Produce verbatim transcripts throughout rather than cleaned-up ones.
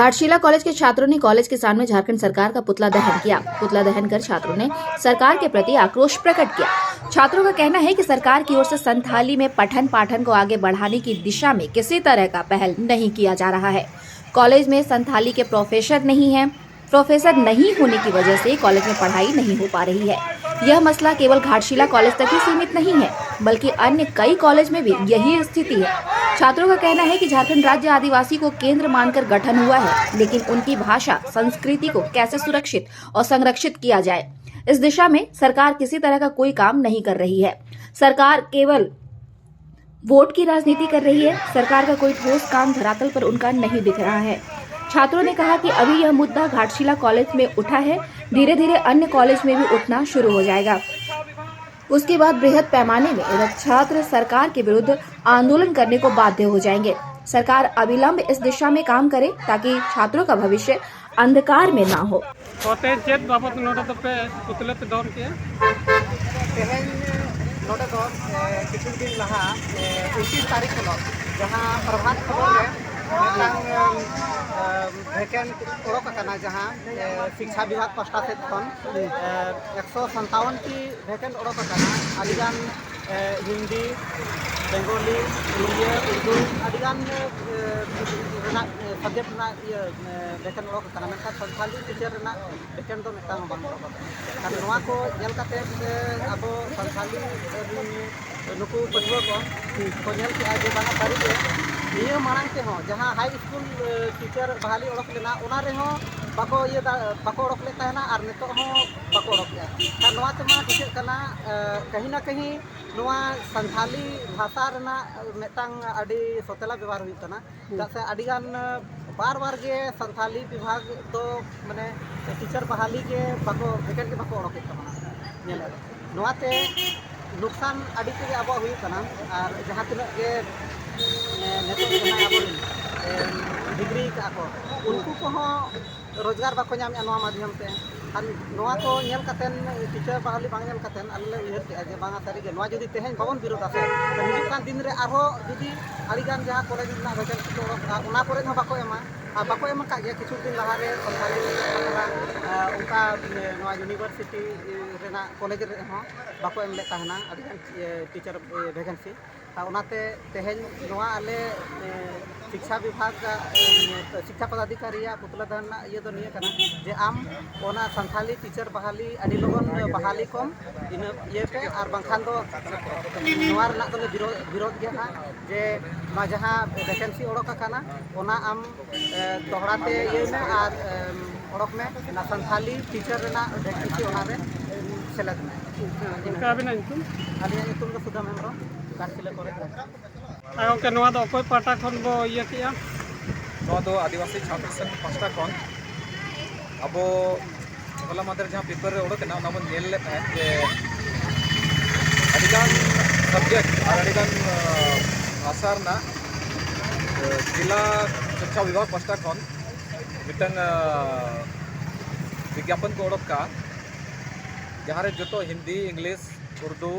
Ghatshila college के छात्रों ने कॉलेज के सामने झारखंड सरकार का पुतला दहन किया। पुतला दहन कर छात्रों ने सरकार के प्रति आक्रोश प्रकट किया। छात्रों का कहना है कि सरकार की ओर से संथाली में पठन पाठन को आगे बढ़ाने की दिशा में किसी तरह का पहल नहीं किया जा रहा है। कॉलेज में संथाली के प्रोफेसर नहीं हैं। प्रोफेसर नहीं होने की वजह से कॉलेज में पढ़ाई नहीं हो पा रही है। यह मसला केवल घाटशिला कॉलेज तक ही सीमित नहीं है, बल्कि अन्य कई कॉलेज में भी यही स्थिति है। छात्रों का कहना है कि झारखंड राज्य आदिवासी को केंद्र मानकर गठन हुआ है, लेकिन उनकी भाषा, संस्कृति को कैसे सुरक्षित और संरक्षित किया जाए, इस दिशा में सरकार किसी तरह का कोई काम नहीं कर रही है। सरकार केवल वोट की राजनीति कर रही है। सरकार का कोई ठोस काम धरातल पर उनका नहीं दिख रहा है। छात्रों ने कहा कि अभी यह मुद्दा घाटशिला कॉलेज में उठा है, धीरे धीरे अन्य कॉलेज में भी उठना शुरू हो जाएगा। उसके बाद बृहद पैमाने में छात्र सरकार के विरुद्ध आंदोलन करने को बाध्य हो जाएंगे। सरकार अविलंब इस दिशा में काम करे, ताकि छात्रों का भविष्य अंधकार में ना हो। ᱛᱚ ᱛᱮᱦᱮᱧ ᱪᱮᱫ ᱵᱟᱵᱚᱛ ᱱᱚᱰᱮ ᱫᱚᱯᱮ ᱯᱩᱛᱞᱟᱹ ᱯᱮ ᱫᱚᱦᱚᱱ ᱠᱮᱜᱼᱟ? ᱛᱮᱦᱮᱧ ᱱᱚᱰᱮ ᱫᱚ ᱮ, ᱠᱤᱪᱷᱩ ᱫᱤᱱ ᱞᱟᱦᱟ ᱮ, ᱩᱱᱛᱤᱥ ᱛᱟᱹᱨᱤᱠᱷ ᱦᱤᱞᱳᱜ ᱡᱟᱦᱟᱸ ᱯᱨᱚᱵᱷᱟᱛ ᱠᱷᱚᱵᱚᱨ ᱨᱮ ᱢᱤᱫᱴᱟᱝ ᱮ, ᱮ, ᱵᱷᱮᱠᱮᱱᱴ ᱚᱰᱚᱠ ᱟᱠᱟᱱᱟ, ᱡᱟᱦᱟᱸ ᱮ, ᱥᱤᱠᱪᱷᱟ ᱵᱤᱵᱷᱟᱜᱽ ᱯᱟᱥᱴᱟ ᱥᱮᱫ ᱠᱷᱚᱱ ᱮ, ᱮᱠᱥᱚ ᱥᱟᱱᱛᱟᱣᱚᱱ ᱴᱤ ᱵᱷᱮᱠᱮᱱᱴ ᱚᱰᱚᱠ ᱟᱠᱟᱱᱟ᱾ ᱟᱹᱰᱤᱜᱟᱱ ᱮ, ᱦᱤᱱᱫᱤ, ᱵᱮᱝᱜᱚᱞᱤ, ᱩᱲᱤᱭᱟᱹ, ᱩᱨᱫᱩ, ᱟᱹᱰᱤᱜᱟᱱ ᱮ, ᱨᱮᱱᱟᱜ ᱥᱟᱵᱡᱮᱠᱴ ᱨᱮᱱᱟᱜ ᱤᱭᱟᱹ ᱵᱷᱮᱠᱮᱱᱴ ᱚᱰᱚᱠ ᱟᱠᱟᱱᱟ, ᱢᱮᱱᱠᱷᱟᱱ ᱥᱟᱱᱛᱷᱟᱞᱤ ᱴᱤᱪᱟᱨ ᱨᱮᱱᱟᱜ ᱵᱷᱮᱠᱮᱱᱴ ᱫᱚ ᱢᱤᱫᱴᱟᱝ ᱦᱚᱸ ᱵᱟᱝ ᱚᱰᱚᱠ ᱟᱠᱟᱱᱟ᱾ ᱠᱟᱨᱚᱱ ᱱᱚᱣᱟ ᱠᱚ ᱧᱮᱞ ᱠᱟᱛᱮ ᱮ, ᱟᱵᱚ ᱥᱟᱱᱛᱷᱟᱞᱤ ᱮ, ᱱᱩᱠᱩ ᱯᱟᱹᱴᱷᱩᱣᱟᱹ ᱠᱚ ᱠᱚ ᱧᱮᱞ ᱠᱮᱜᱼᱟ ᱡᱮ ᱵᱟᱝᱟ ᱥᱟᱹᱨᱤᱜᱮ ᱱᱤᱭᱟᱹ ᱢᱟᱲᱟᱝ ᱛᱮᱦᱚᱸ ᱡᱟᱦᱟᱸ ᱦᱟᱭ ᱥᱠᱩᱞ ᱮ, ᱴᱤᱪᱟᱨ ᱵᱟᱦᱟᱞᱤ ᱚᱰᱚᱠ ᱞᱮᱱᱟ, ᱚᱱᱟ ᱨᱮᱦᱚᱸ ᱵᱟᱠᱚ ᱤᱭᱟᱹ ᱫᱟ- ᱵᱟᱠᱚ ᱚᱰᱚᱠ ᱞᱮᱫ ᱛᱟᱦᱮᱱᱟ ᱟᱨ ᱱᱤᱛᱚᱜ ᱦᱚᱸ ᱵᱟᱠᱚ ᱚᱰᱚᱠ ᱞᱮᱫᱼᱟ᱾ ᱟᱨ ᱱᱚᱣᱟ ᱛᱮᱢᱟ ᱴᱷᱤᱠᱟᱹᱜ ᱠᱟᱱᱟ ᱮ, ᱠᱟᱹᱦᱤ ᱱᱟ ᱠᱟᱹᱦᱤ ᱱᱚᱣᱟ ᱥᱟᱱᱛᱷᱟᱞᱤ ᱵᱷᱟᱥᱟ ᱨᱮᱱᱟᱜ ᱢᱤᱫᱴᱟᱝ ᱟᱹᱰᱤ ᱥᱚᱛᱮᱞᱟ ᱵᱮᱵᱚᱦᱟᱨ ᱦᱩᱭᱩᱜ ᱠᱟᱱᱟ᱾ ᱪᱮᱫᱟᱜ ᱥᱮ ᱟᱹᱰᱤᱜᱟᱱ ᱵᱟᱨ ᱵᱟᱨ ᱜᱮ ᱥᱟᱱᱛᱷᱟᱞᱤ ᱵᱤᱵᱷᱟᱜᱽ ᱫᱚ ᱢᱟᱱᱮ ᱴᱤᱪᱟᱨ ᱵᱟᱦᱟᱞᱤ ᱜᱮ ᱵᱟᱠᱚ ᱵᱷᱮᱠᱮᱱᱴ ᱜᱮ ᱵᱟᱠᱚ ᱚᱰᱚᱠᱮᱫ ᱛᱟᱵᱚᱱᱟ᱾ ᱧᱮᱞᱮᱫ ᱱᱚᱣᱟᱛᱮ ᱱᱩᱠᱥᱟᱱ ᱟᱹᱰᱤ ᱛᱮᱜᱮ ᱟᱵᱚᱣᱟᱜ ᱦᱩᱭᱩᱜ ᱠᱟᱱᱟ᱾ ᱟᱨ ᱡᱟᱦᱟᱸ ᱛᱤᱱᱟᱹᱜ ᱜᱮ ᱮ, ᱱᱤᱛᱚᱜ ᱡᱟᱦᱟᱸᱭ ᱟᱵᱚᱨᱮᱱ ᱮ, ᱰᱤᱜᱽᱨᱤ ᱠᱟᱜᱼᱟ ᱠᱚ, ᱩᱱᱠᱩ ᱠᱚᱦᱚᱸ ᱨᱳᱡᱽᱜᱟᱨ ᱵᱟᱠᱚ ᱧᱟᱢᱮᱫᱼᱟ ᱱᱚᱣᱟ ᱢᱟᱫᱽᱫᱷᱚᱢ ᱛᱮ᱾ ᱟᱨ ᱱᱚᱣᱟ ᱠᱚ ᱧᱮᱞ ᱠᱟᱛᱮ ᱴᱤᱪᱟᱨ ᱵᱟᱦᱟᱞᱤ ᱵᱟᱝ ᱧᱮᱞ ᱠᱟᱛᱮ ᱟᱞᱮ ᱞᱮ ᱩᱭᱦᱟᱹᱨ ᱠᱮᱜᱼᱟ ᱡᱮ ᱵᱟᱝᱟ ᱥᱟᱹᱨᱤᱜᱮ ᱱᱚᱣᱟ ᱡᱩᱫᱤ ᱛᱮᱦᱮᱧ ᱵᱟᱵᱚᱱ ᱵᱤᱨᱳᱫᱟ ᱥᱮ, ᱛᱚ ᱦᱤᱡᱩᱜ ᱠᱟᱱ ᱫᱤᱱ ᱨᱮ ᱟᱨᱦᱚᱸ ᱡᱩᱫᱤ ᱟᱹᱰᱤᱜᱟᱱ ᱡᱟᱦᱟᱸ ᱠᱚᱞᱮᱡᱽ ᱨᱮᱱᱟᱜ ᱵᱷᱮᱠᱮᱱᱥᱤ ᱠᱚ ᱚᱰᱚᱠᱚᱜᱼᱟ, ᱚᱱᱟ ᱠᱚᱨᱮ ᱦᱚᱸ ᱵᱟᱠᱚ ᱮᱢᱟ᱾ ᱟᱨ ᱵᱟᱠᱚ ᱮᱢ ᱟᱠᱟᱫ ᱜᱮᱭᱟ᱾ ᱠᱤᱪᱷᱩ ᱫᱤᱱ ᱞᱟᱦᱟᱨᱮ ᱥᱟᱱᱛᱟᱲᱤ ᱚᱱᱠᱟ ᱱᱚᱣᱟ ᱤᱭᱩᱱᱤᱵᱷᱟᱨᱥᱤᱴᱤ ᱨᱮᱱᱟᱜ ᱠᱚᱞᱮᱡᱽ ᱨᱮᱦᱚᱸ ᱵᱟᱠᱚ ᱮᱢ ᱞᱮᱫ ᱛᱟᱦᱮᱱᱟ ᱟᱹᱰᱤᱜᱟᱱ ᱴᱤᱪᱟᱨ ᱵᱷᱮᱠᱮᱱᱥᱤ᱾ ᱟᱨ ᱚᱱᱟᱛᱮ ᱛᱮᱦᱮᱧ ᱱᱚᱣᱟ ᱟᱞᱮ ᱥᱤᱠᱪᱷᱟ ᱵᱤᱵᱷᱟᱜᱽ, ᱥᱤᱠᱪᱷᱟ ᱯᱚᱫᱟᱫᱷᱤᱠᱟᱨᱤᱭᱟᱜ ᱯᱩᱛᱞᱟᱹ ᱫᱟᱱ ᱨᱮᱱᱟᱜ ᱤᱭᱟᱹ ᱫᱚ ᱱᱤᱭᱟᱹ ᱠᱟᱱᱟ ᱡᱮ ᱟᱢ ᱚᱱᱟ ᱥᱟᱱᱛᱷᱟᱞᱤ ᱴᱤᱪᱟᱨ ᱵᱟᱦᱟᱞᱤ ᱟᱹᱰᱤ ᱞᱚᱜᱚᱱ ᱵᱟᱦᱟᱞᱤ ᱠᱚᱢ, ᱤᱱᱟᱹ ᱤᱭᱟᱹ ᱯᱮ᱾ ᱟᱨ ᱵᱟᱝᱠᱷᱟᱱ ᱫᱚ ᱱᱚᱣᱟ ᱨᱮᱱᱟᱜ ᱫᱚᱞᱮ ᱵᱤᱨᱳ-, ᱵᱤᱨᱳᱫᱷ ᱜᱮᱭᱟ ᱦᱟᱸᱜ, ᱡᱮ ᱱᱚᱣᱟ ᱡᱟᱦᱟᱸ ᱵᱷᱮᱠᱮᱱᱥᱤ ᱚᱰᱳᱠ ᱟᱠᱟᱱᱟ ᱚᱱᱟ ᱟᱢ ᱫᱚᱦᱲᱟ ᱛᱮ ᱤᱭᱟᱹᱭ ᱢᱮ ᱟᱨ ᱚᱰᱳᱠ ᱢᱮ, ᱚᱱᱟ ᱥᱟᱱᱛᱷᱟᱞᱤ ᱴᱤᱪᱟᱨ ᱨᱮᱱᱟᱜ ᱵᱷᱮᱠᱮᱱᱥᱤ ᱚᱱᱟ ᱨᱮ ᱥᱮᱞᱮᱫ ᱢᱮ᱾ ᱜᱚᱢᱠᱮ, ᱟᱹᱵᱤᱱᱟᱜ ᱧᱩᱛᱩᱢ? ᱟᱹᱞᱤᱧᱟᱜ ᱧᱩᱛᱩᱢ ᱫᱚ ᱥᱩᱫᱟᱢ ᱦᱮᱢᱵᱨᱚᱢ, ᱜᱷᱟᱴᱥᱤᱞᱟᱹ ᱠᱚᱨᱮ᱾ ᱟᱨ ᱜᱚᱢᱠᱮ, ᱱᱚᱣᱟ ᱫᱚ ᱚᱠᱚᱭ ᱯᱟᱦᱴᱟ ᱠᱷᱚᱱ ᱵᱚ ᱤᱭᱟᱹ ᱠᱮᱜᱼᱟ? ᱱᱚᱣᱟ ᱫᱚ ᱟᱹᱫᱤᱵᱟᱹᱥᱤ ᱪᱷᱟᱛᱨᱚ ᱥᱚᱝᱜᱷ ᱯᱟᱦᱴᱟ ᱠᱷᱚᱱ ᱟᱵᱚ ᱦᱚᱞᱟ ᱢᱟᱫᱷᱮᱨ ᱡᱟᱦᱟᱸ ᱯᱮᱯᱟᱨ ᱨᱮ ᱚᱰᱚᱠ ᱮᱱᱟ, ᱚᱱᱟ ᱵᱚᱱ ᱧᱮᱞ ᱞᱮᱫ ᱛᱟᱦᱮᱸᱫ ᱡᱮ ᱟᱹᱰᱤᱜᱟᱱ ᱥᱟᱵᱡᱮᱠᱴ ᱟᱨ ᱟᱹᱰᱤᱜᱟᱱ ᱵᱷᱟᱥᱟ ᱨᱮᱱᱟᱜ ᱡᱮᱞᱟ ᱥᱤᱠᱪᱷᱟ ᱵᱤᱵᱷᱟᱜᱽ ᱯᱟᱦᱴᱟ ᱠᱷᱚᱱ ᱢᱤᱫᱴᱟᱝ ᱵᱤᱜᱽᱜᱟᱯᱚᱱ ᱠᱚ ᱚᱰᱚᱠ ᱠᱟᱜᱼᱟ, ᱡᱟᱦᱟᱸ ᱨᱮ ᱡᱚᱛᱚ ᱦᱤᱱᱫᱤ, ᱤᱝᱞᱤᱥ, ᱩᱨᱫᱩ,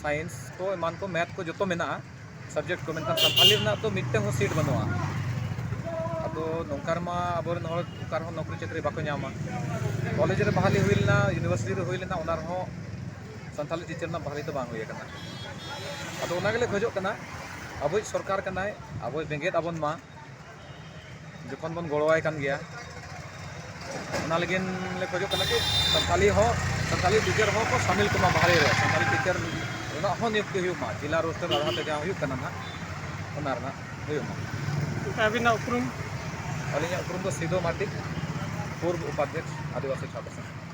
ᱥᱟᱭᱮᱱᱥ ᱠᱚ, ᱮᱢᱟᱱ ᱠᱚ, ᱢᱮᱛᱷ ᱠᱚ, ᱡᱚᱛᱚ ᱢᱮᱱᱟᱜᱼᱟ ᱥᱟᱵᱡᱮᱠᱴ ᱠᱚ, ᱢᱮᱱᱠᱷᱟᱱ ᱥᱟᱱᱛᱷᱟᱞᱤ ᱨᱮᱱᱟᱜ ᱫᱚ ᱢᱤᱫᱴᱟᱝ ᱦᱚᱸ ᱥᱤᱴ ᱵᱟᱹᱱᱩᱜᱼᱟ᱾ ᱟᱫᱚ ᱱᱚᱝᱠᱟ ᱨᱮᱢᱟ ᱟᱵᱚᱨᱮᱱ ᱦᱚᱲ ᱚᱠᱟ ᱨᱮᱦᱚᱸ ᱱᱚᱠᱨᱤ ᱪᱟᱹᱠᱨᱤ ᱵᱟᱠᱚ ᱧᱟᱢᱟ᱾ ᱠᱚᱞᱮᱡᱽ ᱨᱮ ᱵᱟᱦᱟᱞᱤ ᱦᱩᱭ ᱞᱮᱱᱟ, ᱤᱭᱩᱱᱤᱵᱷᱟᱨᱥᱤᱴᱤ ᱨᱮ ᱦᱩᱭ ᱞᱮᱱᱟ, ᱚᱱᱟ ᱨᱮᱦᱚᱸ ᱥᱟᱱᱛᱷᱟᱞᱤ ᱴᱤᱪᱟᱨ ᱨᱮᱱᱟᱜ ᱵᱟᱦᱟᱞᱤ ᱫᱚ ᱵᱟᱝ ᱦᱩᱭ ᱟᱠᱟᱱᱟ᱾ ᱟᱫᱚ ᱚᱱᱟ ᱜᱮᱞᱮ ᱠᱷᱚᱡᱚᱜ ᱠᱟᱱᱟ, ᱟᱵᱚᱭᱤᱡ ᱥᱚᱨᱠᱟᱨ ᱠᱟᱱᱟᱭ, ᱟᱵᱚᱭ ᱵᱮᱸᱜᱮᱫ ᱟᱵᱚᱱ ᱢᱟ, ᱡᱚᱠᱷᱚᱱ ᱵᱚᱱ ᱜᱚᱲᱚᱣᱟᱭ ᱠᱟᱱ ᱜᱮᱭᱟ᱾ ᱚᱱᱟ ᱞᱟᱹᱜᱤᱫ ᱞᱮ ᱠᱷᱚᱡᱚᱜ ᱠᱟᱱᱟ ᱠᱤ ᱥᱟᱱᱛᱟᱞᱤ ᱦᱚᱸ, ᱥᱟᱱᱛᱟᱞᱤ ᱴᱤᱪᱟᱨ ᱦᱚᱸ ᱠᱚ ᱥᱟᱢᱤᱞ ᱠᱚᱢᱟ ᱵᱟᱦᱨᱮ ᱨᱮ, ᱥᱟᱱᱛᱟᱞᱤ ᱴᱤᱪᱟᱨ ᱨᱮᱱᱟᱜ ᱦᱚᱸ ᱱᱤᱭᱩᱠᱛᱤ ᱦᱩᱭᱩᱜ ᱢᱟ, ᱡᱮᱞᱟ ᱨᱳᱥᱴᱟᱨ ᱟᱫᱷᱟᱨ ᱛᱮ ᱡᱟᱦᱟᱸ ᱦᱩᱭᱩᱜ ᱠᱟᱱᱟ ᱱᱟᱦᱟᱜ, ᱚᱱᱟ ᱨᱮᱱᱟᱜ ᱦᱩᱭᱩᱜ ᱢᱟ᱾ ᱟᱹᱵᱤᱱᱟᱜ ᱩᱯᱨᱩᱢ? ᱟᱹᱞᱤᱧᱟᱜ ᱩᱯᱨᱩᱢ ᱫᱚ ᱥᱤᱫᱷᱩ ᱢᱟᱨᱰᱤ, ᱯᱩᱨᱵᱚ ᱩᱯᱟᱫᱷᱭᱚᱠᱥ ᱟᱹᱫᱤᱵᱟᱹᱥᱤ ᱪᱷᱟᱛᱨᱚ ᱥᱚᱝᱜᱷ᱾